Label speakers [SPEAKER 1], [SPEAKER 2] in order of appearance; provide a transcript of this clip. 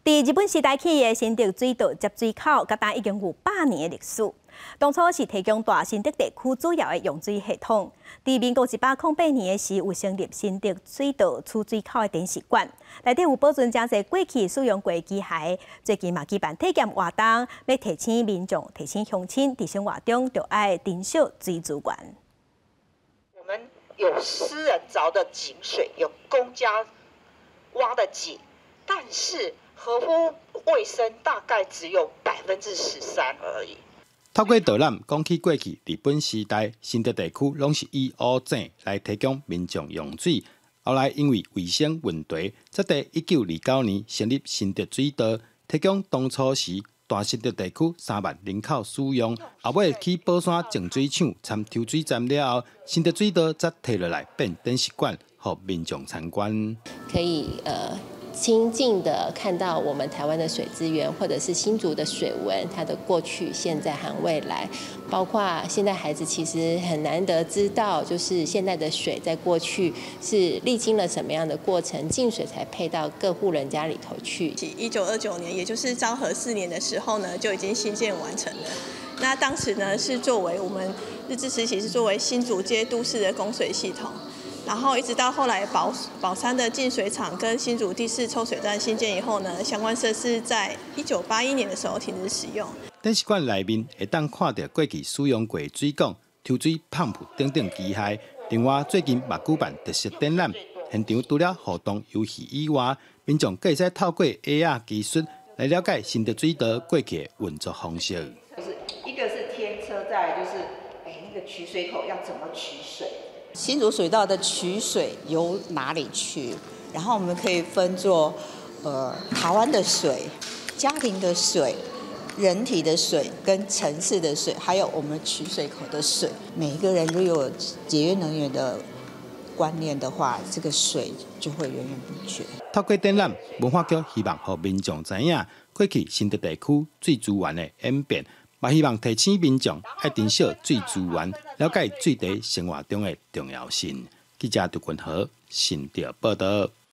[SPEAKER 1] 佇日本時代起的新竹水道接水口，到今已經有100年的歷史。當初是提供大新竹地區主要的用水系統。佇民國108年的時，有成立新竹水道取水口的展示館，內底有保存誠濟過去使用過的機械。最近嘛舉辦體驗活動，欲提醒民眾、提醒鄉親，佇生活中著愛珍惜水資源。
[SPEAKER 2] 我們有私人鑿的井水，有公家挖的井，但是合乎衛生大概只有13%而已。
[SPEAKER 3] 透過導覽講起過去日本時代，新竹地區攏是以烏井來提供民眾用水。後來因為衛生問題，才佇1929年成立新竹水道，提供當初時大新竹地區3萬人口使用。後尾去寶山淨水廠參抽水站了後，新竹水道才提落來變展示館，予民眾參觀。
[SPEAKER 4] 可以親近的看到我們台灣的水資源，或者是新竹的水文，它的過去、現在和未來，包括現在孩子其實很難得知道，就是現在的水在過去是歷經了什麼樣的過程，淨水才配到各戶人家裡頭去。
[SPEAKER 5] 1929年，也就是昭和4年的時候呢，就已經興建完成了。那當時呢，是作為我們日治時期是作為新竹街都市的供水系統。然後一直到後來寶山的淨水廠跟新竹第四抽水站興建以後呢，相關設施在1981年的時候停止使用。
[SPEAKER 3] 展示館內面會當看著過去使用過水管、抽水泵浦等等機械。另外，最近嘛舉辦特色展覽，現場除了互動遊戲以外，民眾閣會使透過 AR 技術來了解新竹水道過去的運作方式。
[SPEAKER 2] 就是一個是天車，再來就是那個取水口要怎麼取水？
[SPEAKER 6] 新竹水道的取水由哪裡去？然後我們可以分作，台灣的水、家庭的水、人體的水跟城市的水，還有我們取水口的水。每一個人如果有節約能源的觀念的話，這個水就會源源不絕。
[SPEAKER 3] 透過展覽，文化局希望予民眾知影過去新竹地區水資源的演變，嘛希望提醒民眾愛珍惜水資源，了解水佇生活中的重要性。記者杜君和新竹報導。